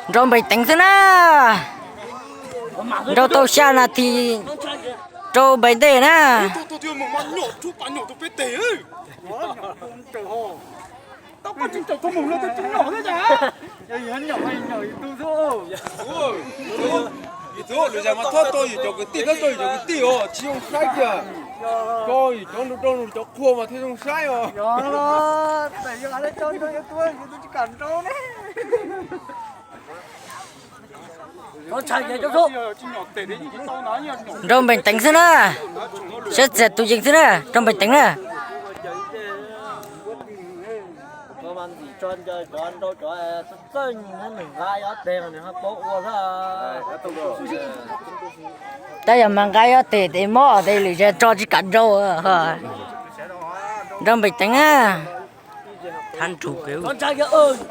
Nrau npees teev xwb na. Nrau tau xya nas this rau npees ntej na. Yus txhob tau yus cov kwv tij, txhob tau yus cov kwv tij os, tsis zoo saib kiag. Koj yus cov nrau nrau cov qhua mas thiaj zoo saib os. Nrau npees teev xwb na. Saib txiag tus yees xwb na, nrau npees teev na. Tab yog mas nqa ob teg tes mob tes lwm zaus tso tsis kam nrau. Nrau npees teev na.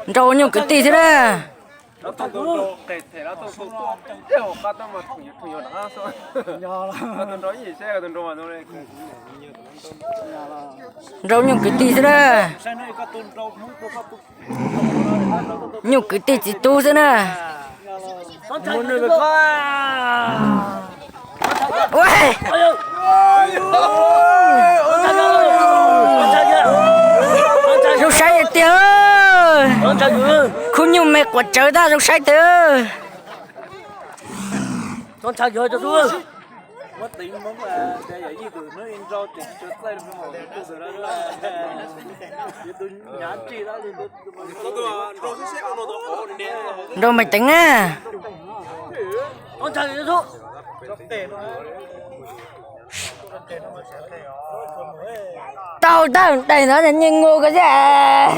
Nrau nyuj kwv tij xwb na. Nrau nyuj kwv tij xwb na. Nyuj kwv tij txiv tub xwb na. Zoo saib tiag. Khub nyuj me quav tsawv tab zoo saib tiag. Nrau npees teev na. Tau tawm daim ntawd nyias nkaus ko thiab.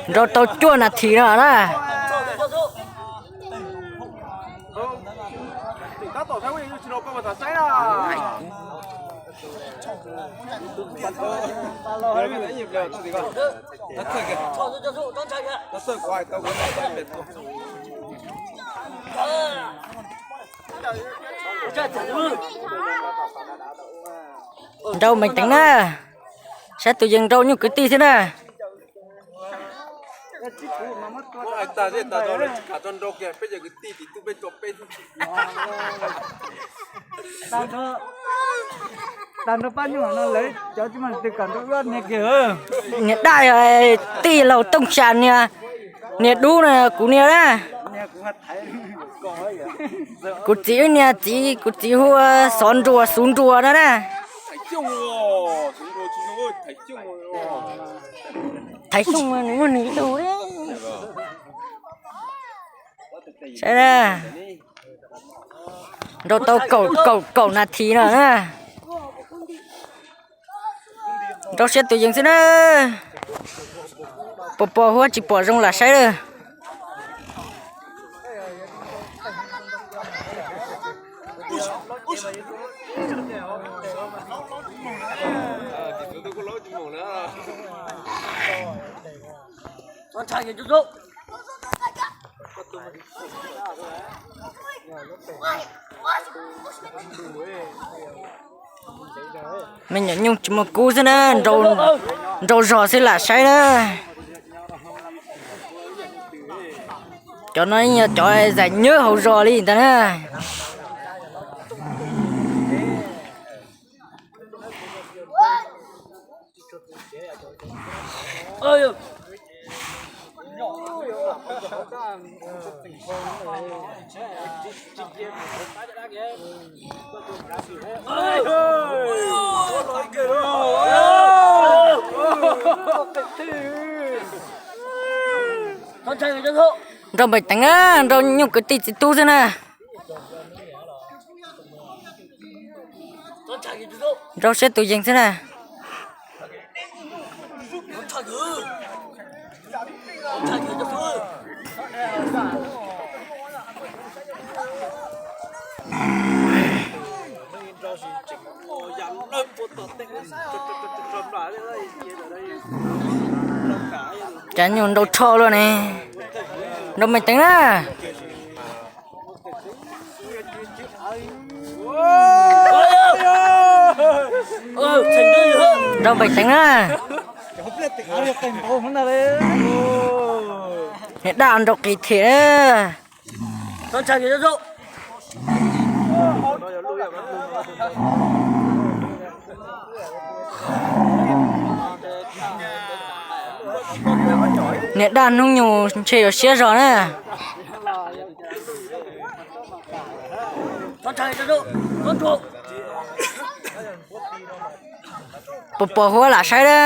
Nrau tau cuaj nas this no na. Nrau npees teev na. Saib tus yees nrau nyuj kwv tij xwb na. Hais tas zej tas zog lawv tsis kam tso nrau kiag peb cov kwv tij tim tub peb tso peb xwb. Tag nrho pab nyuj no lawv cov tsis muaj leej twg kam nrau wb niag kiag. Niag daj, tij laug Tooj Xya niag, niag dub na kuv niag na. Kuv txiv wb niag txiv, kuv txiv hu Xov Nruas Xuv Nruas no na. Thaiv Xyooj nws muaj nws tus. Saib na, nrau tau kaum kaum kaum nas this no na. Nrau siab tus yees xwb na. Pos pos huab tsis pom zoo lam saib lawm. Me nyuam nyuj tsis muaj kub xwb na, nrau zog xwb lam saib na. Cov no yog cov zais nyawb hauv zos li ntag na. Nrau npais teev na, nrau nyuj kwv tij txiv tub xwb na. Nrau siab tus yees xwb na. Cas nyuj nrau rho luaj ne. Nrau npais teev na. Nrau npais teev na. Niam daj nrau qis thiab. Niam daj hnub nyoog ntshe yuav siab zog na. Puas pom huab lam saib na.